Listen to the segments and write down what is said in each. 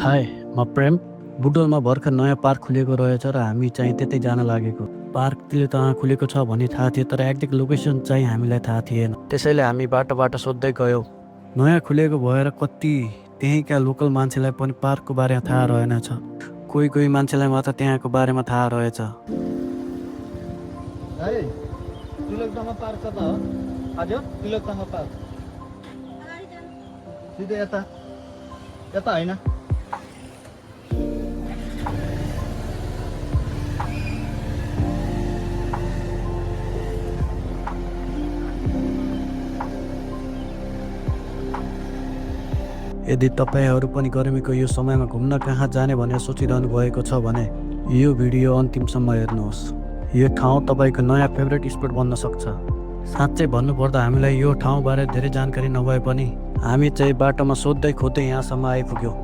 हाय, म प्रेम। बुटोलमा भर्खर नयाँ पार्क खुलेको रहेछ र हामी चाहिँ त्यतै जान लागेको। पार्कले त खुलेको छ भन्ने थाहा थियो, तर एक्ज्याक्ट लोकेसन चाहिँ हामीलाई थाहा थिएन। त्यसैले हामी बाटो सोध्दै गयौँ। नयाँ खुलेको भएर कति त्यहीँका लोकल मान्छेलाई पनि पार्कको बारेमा थाहा रहेनछ। कोही मान्छेलाई मात्र त्यहाँको बारेमा थाहा रहेछ। तिलोकडाँगा पार्क कता हो? हजुर, तिलोकडाँगा पार्क सिधै यता यता होइन। यदि तपाईँहरू पनि गर्मीको यो समयमा घुम्न कहाँ जाने भनेर सोचिरहनु भएको छ भने यो भिडियो अन्तिमसम्म हेर्नुहोस्। यो ठाउँ तपाईँको नयाँ फेभरेट स्पट बन्न सक्छ। साँच्चै भन्नुपर्दा हामीलाई यो ठाउँबारे धेरै जानकारी नभए पनि हामी चाहिँ बाटोमा सोध्दै खोज्दै यहाँसम्म आइपुग्यौँ।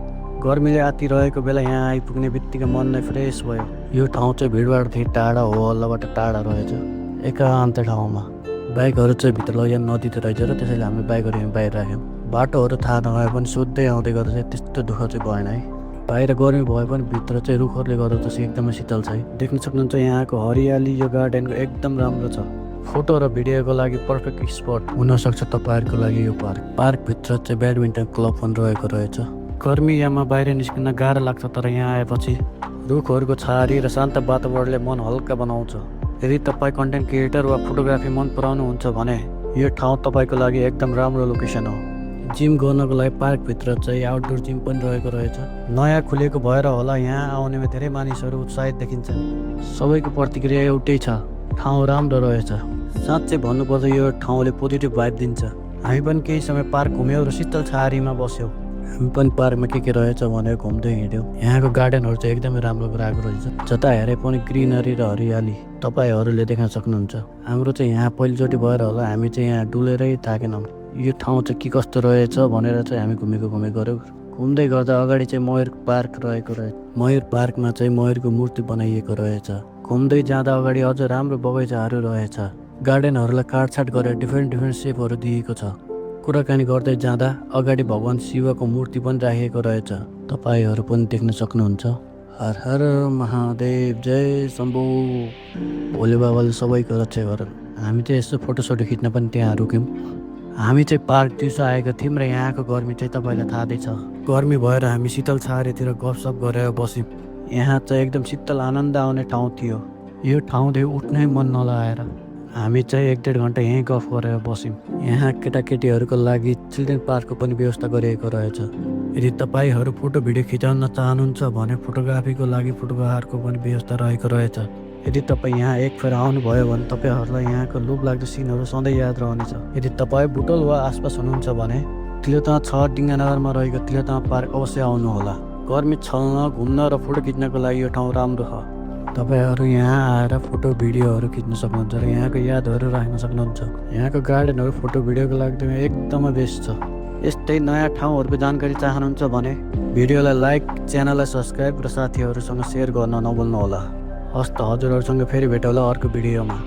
गर्मीले आतिरहेको बेला यहाँ आइपुग्ने बित्तिकै मन नै फ्रेस भयो। यो ठाउँ चाहिँ भिडभाडदेखि टाढा हो, हल्लाबाट टाढा रहेछ, एकान्त ठाउँमा। बाइकहरू चाहिँ भित्र लैजान नदिँदो रहेछ र त्यसैले हामी बाइकहरू बाहिर राख्यौँ। बाटोहरू थाहा नभए पनि सोध्दै आउँदै गर्दा चाहिँ त्यस्तो दुःख चाहिँ भएन है। बाहिर गर्मी भए पनि भित्र चाहिँ रुखहरूले गर्दा चाहिँ एकदमै शीतल छ है। देख्न सक्नुहुन्छ यहाँको हरियाली यो गार्डनको एकदम राम्रो छ। फोटो र भिडियोको लागि पर्फेक्ट स्पट हुनसक्छ तपाईँहरूको लागि यो पार्क। पार्कभित्र चाहिँ ब्याडमिन्टन क्लब पनि रहेको रहेछ। गर्मीयामा बाहिर निस्किन गाह्रो लाग्छ, तर यहाँ आएपछि रुखहरूको छारी र शान्त वातावरणले मन हल्का बनाउँछ। यदि तपाईँ कन्टेन्ट क्रिएटर वा फोटोग्राफी मन पराउनुहुन्छ भने यो ठाउँ तपाईँको लागि एकदम राम्रो लोकेसन हो। जिम गर्नको लागि पार्कभित्र चाहिँ आउटडोर जिम पनि रहेको रहेछ। नयाँ खुलेको भएर होला यहाँ आउनेमा धेरै मानिसहरू उत्साहित देखिन्छन्। सबैको प्रतिक्रिया एउटै छ, ठाउँ राम्रो रहेछ। साँच्चै भन्नुपर्दा यो ठाउँले पोजिटिभ भाइब दिन्छ। हामी पनि केही समय पार्क घुम्यौँ र शीतल छाहारीमा बस्यौँ। हामी पनि पार्कमा के रहेछ भनेर घुम्दै हिँड्यौँ। यहाँको गार्डनहरू चाहिँ एकदमै राम्रो गराएको रहेछ। जता हेरे पनि ग्रिनरी र हरियाली तपाईँहरूले देख्न सक्नुहुन्छ। हाम्रो चाहिँ यहाँ पहिलोचोटि भएर होला हामी चाहिँ यहाँ डुलेरै थाकेनौँ। यो ठाउँ चाहिँ के कस्तो रहेछ भनेर चाहिँ हामी घुमेको गऱ्यौँ। घुम्दै गर्दा अगाडि चाहिँ मयूर पार्क रहेको रहेछ। मयूर पार्कमा चाहिँ मयूरको मूर्ति बनाइएको रहेछ। घुम्दै जाँदा अगाडि अझ राम्रो बगैँचाहरू रहेछ। गार्डनहरूलाई काटछाट गरेर डिफ्रेन्ट सेपहरू दिएको छ। कुराकानी गर्दै जाँदा अगाडि भगवान् शिवको मूर्ति पनि राखिएको रहेछ। तपाईँहरू पनि देख्न सक्नुहुन्छ। हर हर महादेव, जय शम्भो। भोले बाबाले सबैको रक्षा गरौँ। हामी चाहिँ यसो फोटोसोटो खिच्न पनि त्यहाँ रुक्यौँ। हामी चाहिँ पार्क दिउँसो आएको थियौँ र यहाँको गर्मी चाहिँ तपाईँलाई थाहै छ। गर्मी भएर हामी शीतल छाहारीतिर गफसफ गरेर बस्यौँ। यहाँ चाहिँ एकदम शीतल आनन्द आउने ठाउँ थियो। यो ठाउँदेखि उठ्नै मन नलाएर हामी चाहिँ 1-1.5 घन्टा यहीँ गफ गरेर बस्यौँ। यहाँ केटाकेटीहरूको लागि चिल्ड्रेन पार्कको पनि व्यवस्था गरिएको रहेछ। यदि तपाईँहरू फोटो भिडियो खिचाउन चाहनुहुन्छ भने फोटोग्राफीको लागि फोटोग्राफरको पनि व्यवस्था रहेको रहेछ। यदि तपाईँ यहाँ एक फेर आउनुभयो भने तपाईँहरूलाई यहाँको लोभलाग्दो सिनहरू सधैँ याद रहनेछ। यदि तपाईँ बुटोल वा आसपास हुनुहुन्छ भने तिलोत्तमा 6 डिङ्गानगरमा रहेको तिलोत्तमा पार्क अवश्य आउनुहोला। गर्मी छल्न, घुम्न र फोटो खिच्नको लागि यो ठाउँ राम्रो छ। तपाईँहरू यहाँ आएर फोटो भिडियोहरू खिच्न सक्नुहुन्छ र यहाँको यादहरू राख्न सक्नुहुन्छ। यहाँको गार्डनहरू फोटो भिडियोको लागि एकदमै बेस्ट छ। यस्तै नयाँ ठाउँहरूको जानकारी चाहनुहुन्छ भने भिडियोलाई लाइक, च्यानललाई सब्सक्राइब र साथीहरूसँग सेयर गर्न नभुल्नुहोला। हस्त हजुरहरूसँग फेरि भेटौँला अर्को भिडियोमा।